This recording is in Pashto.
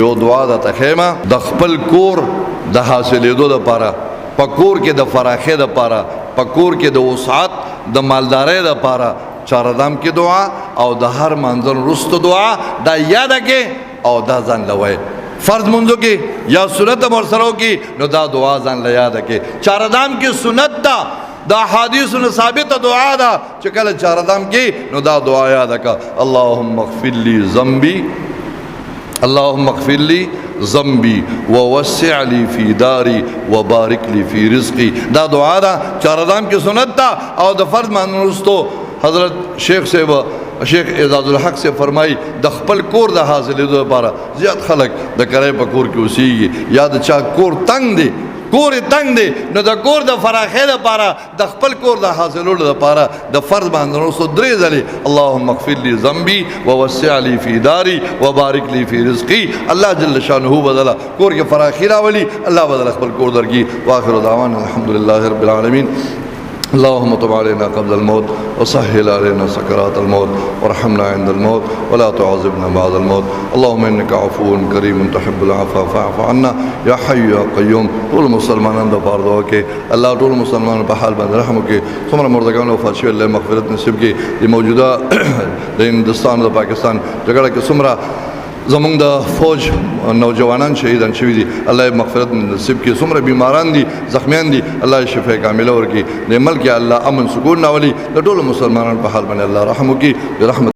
یو دعا ده تخیمه د خپل کور د حاصلېدو لپاره، په کور کې د فراخې لپاره، په کور کې د وسعت د مالدارۍ لپاره چاردام کې دعا او د هر منزل وروسته دعا دا یاده کې او دا ځان لوي فرض منځو کې یا سنت ورسره کې، نو دا دعا ځان له یاده کې. چاردام کې سنت ده، دا حدیثونو ثابته دعا ده چې کله چاردام کې نو دا دعا یاده کا، اللهم اغفر لي ذنبي، اللهم اغفر لي ذنبي ووسع لي في داري وبارك لي في رزقي. دا دعا ده، چاردام کې سنت ده او د فرض مانوستو. حضرت شیخ صاحب شیخ اعزاز الحق سے فرمائی د خپل کور د حاصلېدو لپاره، زیات خلک د کرای په کور کې اوسېږي یا د چا کور تنگ دی، کور تنگ دی، نو د کور د فراخۍ لپاره، د خپل کور د حاصلولو لپاره د فرض باندې وروسته درې ځلې اللهم اغفر لي ذنبي ووسع لي في داري وبارك لي في رزقي، الله جل شانه بدله کور کې فراخي راولي، الله بدله خپل کور درکړي. واخر دعوانا الحمد لله رب العالمین. اللهم تب علينا قبل الموت وسهل علينا سكرات الموت وارحمنا عند الموت ولا تعذبنا بعد الموت. اللهم انك عفو كريم تحب العفو فاعف عنا يا حي يا قيوم. ټول مسلمانان د پاره دعا کې، الله ټول مسلمانانو په حال باندې رحم وکړي. څومره مردګان وفات شوي، الله مغفرت نصیب کړي. د موجوده د هندستان او د پاکستان جګړه کې څومره زمونږ د فوج نوجوانان شهیدان شوي دي، الله یې مغفرت نصیب کړي. څومره بیماران دي، زخمیان دي، الله یې شفا کامله ورکړي. د ملک الله امن سکون راولي. د ټولو مسلمانانو په حال باندې الله رحم وکړي برحمت.